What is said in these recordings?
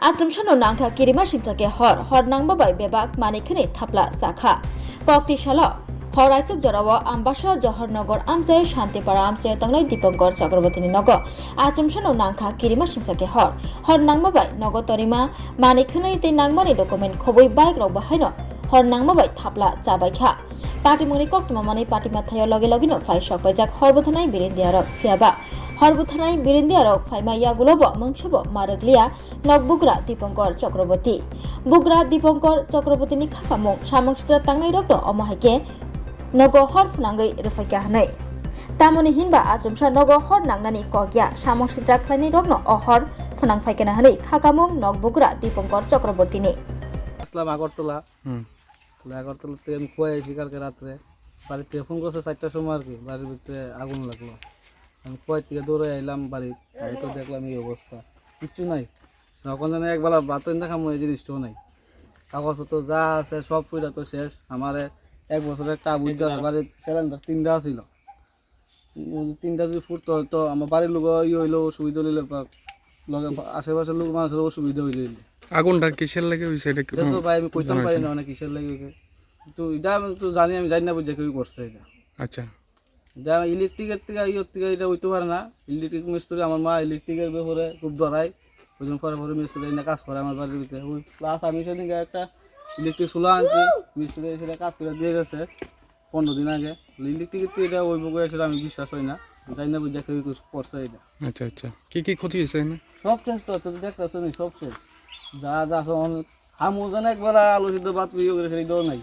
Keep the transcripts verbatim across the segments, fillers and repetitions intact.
Achomsano nangkha kirima singcha khe hor, hor nangma bai bebak manwi khwnwi thapla chakha. Kokti salo hor aichuk jorao Ambasa, Johornagar amchai, Shantipara amchai tongnai Dipankar Chakrabortini nogo achomsano nangkha kirima singcha khe hor. Hor nangma bai nogo tonima manwi khwnwi tei nangmani document khobwi bike rok bo haino hor nangma bai thapla chabaikha. Patimungni koktwma manwi patima thaio logi logino phai sok paijak hor bwthanai birindiarok. Phiyaba hor bwthanai birindiarok phaima yagulobo mungsobo ma rwkliya nok bugra Dipankar Chakraborty. Bugra Dipankar Chakrabortyni khakamung samung sitra tangnairokno omo hai khe nogo hor phwnangwi rwphaikha hwnwi. Tamoni hinba achomsa nogo hor nangnani kok ya, samung sitra khlainairokno o hor phwnang phaikha hwnwi khakamung nok bugra Dipankar Chakrabortyni. আসলাম আগরতলা। হুম। তাহলে আগরতলা থেকে আমি খুয়াই আইছি কালকে রাত্রে। বাড়ি থেকে ফোন করছে চারটার সময় আর কি, বাড়ির ভিতরে আগুন লাগলো। আমি খুয়াই থেকে দৌড়ে আইলাম বাড়ি, আই তো দেখলাম এই অবস্থা, কিচ্ছু নাই। যখন যেন একবেলা ভাত রান্না খামো, এই জিনিসটাও নাই। কাগজপত্র যা আছে সব পুরা তো শেষ। আমার এক বছরের একটা আবুদ্ধ আছে, বাড়ির সিলিন্ডার তিনটা ছিল। উম, তিনটা যদি ফুটতো হয়তো আমার বাড়ির লোক ইয়ে হইলো, অসুবিধা হইলো বা লগে আশেপাশের লোক মানুষের অসুবিধা হইলো হইলো। আগুনটা কিসের লাগে হইছে এটা কি এটা তো কোনো ভাই আমি কইতাম জানা পারি হইছে না, না? মানে কিসের লাগে হইছে। তো এটা আমি তো জানি, আমি জানি না বুঝে কেউ করছে এটা। আচ্ছা। এটা ইলেকট্রিকের থেকে, ইয়ের থেকে এটা হইতে পারে না। ইলেকট্রিক মিস্ত্রি, আমার মা ইলেকট্রিকের ব্যাপারে খুব ডরায়। ওই জন্য পরে পরে মিস্ত্রি এনে কাজ করে আমার বাড়ির ভিতরে। ওই প্লাস আমি সেদিনকে একটা ইলেকট্রিক চুলা আনছি, মিস্ত্রি এসে কাজ করে দিয়ে গেছে পনেরো দিন আগে। ইলেকট্রিকের তো এটা ওই বগুড়া এসে আমি বিশ্বাস হয় না, জানি না বুঝে কেউ কিছু করছে এটা। আচ্ছা, আচ্ছা। কি কি ক্ষতি হয়েছে এখানে? সব শেষ তো, তুই দেখতেছ নি, সব শেষ। যা যা আছে অনেক, হামু যেন একবেলা আলু সিদ্ধ ভাত ইয়ে করে সেই দৌড় নাই।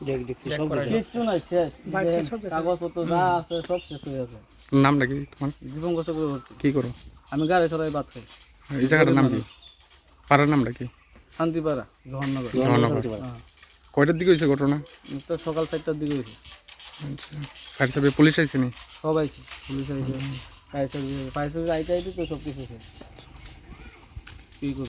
দেখ, দেখ, দেখ, সব করা গেছে। কিচ্ছু নাই, শেষ। বাকি দেখেন, সব গেছে। কাগজপত্র যা আছে সব শেষ হয়ে গেছে। নামটা কি তোমার? জীবন কষ্ট করে করছি। কি করো? আমি গাড়ি চড়াই ভাত খাই। এই জায়গাটার নাম কি? পাড়ার নামটা কি? শান্তিপাড়া, জোহরনগর। জোহরনগর। হ্যাঁ। কয়টার দিকে হয়েছে ঘটনা? তো সকাল চারটার দিকে হয়েছে। আচ্ছা। ফায়ার সার্ভিস, পুলিশ আইছে নি? সব আইছে, পুলিশ আইছে। ফায়ার সার্ভিস, ফায়ার সার্ভিস আইতে আইতে তো সব কিছু শেষ। কি করবো?